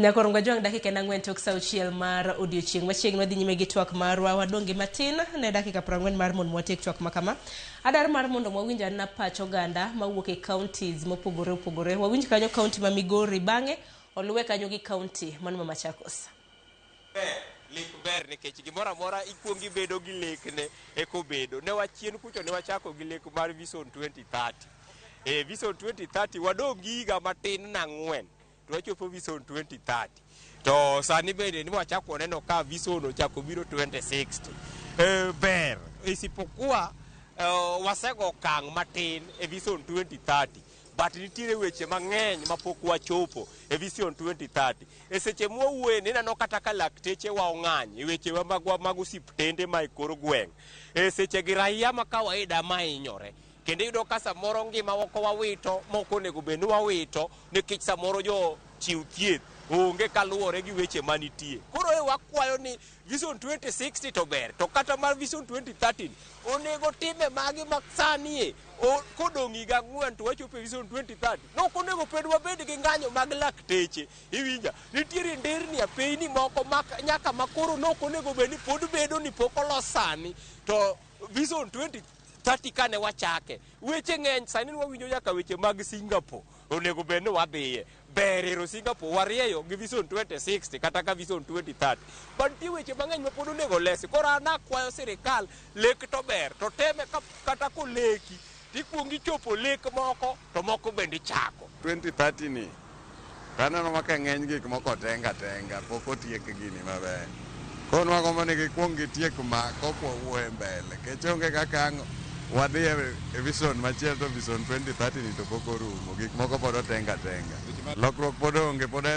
Nyakoro Jwang' dakika en 4 tok sa 6 mar odiochieng'. Machiegni wadhi nyime gi twak marwa, wadong' gi matin ne dakika 40 mar mondo watiek twak makama. Adwaro mar mondo wawinj anena pach oganda mawuok e counties mopogore opogore. Wawinj kanyo county ma Migori, bang'e oluwe kanyo gi county mano ma Machakos. Ber, lek ber nikech gimoro amora ikuongo ibedo gi lekne eka obedo. Ne wachien kucho ne wachako gi lek mar Vision 2030. E Vision 2030 wadong' gi higa matin na 4 to wachopo Vision 2030. To sani bende ni wachako waneno ka Vision ochako biro 2060. E, ber, isipokuwa wasego okang' matin e Vision 2030. But nitiere weche mang'eny mapok wachopo e Vision 2030. E seche mwawuoye ni ineno kata ka lakteche wa ong'any e wechewa magwa mag osiptende ma e kor gweng'. E seche gi raia ma kawaida ma hinyore. Kendo iyudo ka samoro ngima moko wawito mok onego bed ni wawito nikech samoro jo chiw thieth onge kaluwore gi weche manitie. Koro e wakwayo ni Vision 2060 to ber, to kata mar Vision 2030 onego time magi ma sani e kodong' higa 4 to wachopo e Vision 2030. Nok onego bed wabed gi ng'anyo mag lakteche. Iwinja? Nitiere nderni apeyni moko ma nyaka makoro nok onego bed ni pod bedo ni pok olos sani. To Vision 2030 kane wachake, weche ng'eny sani wawinjo nyaka weche mag Singapore. Onego bed ni wadhiye. Ber ero Singapore warieyo gi Vision 2060 kata ka Vision 2030. But nitie weche mang'eny ma pod onego lesi. Koro an akwayo sirikal lek to ber to teme kata koleki tikuongo ichopo lek moko to moko bende ichako. 2030 ni taneno ma ka ng'eny gik moko otenga tenga pok otiek gini maber. Koro nwagombo ni gikuong gitiek ma kok wawuo e mbele. Kech onge kaka ang' wadhi e vision machielo to vision 2030 ni to pok orumo. Gik moko pod otenga tenga. Lokruok pod onge pod en.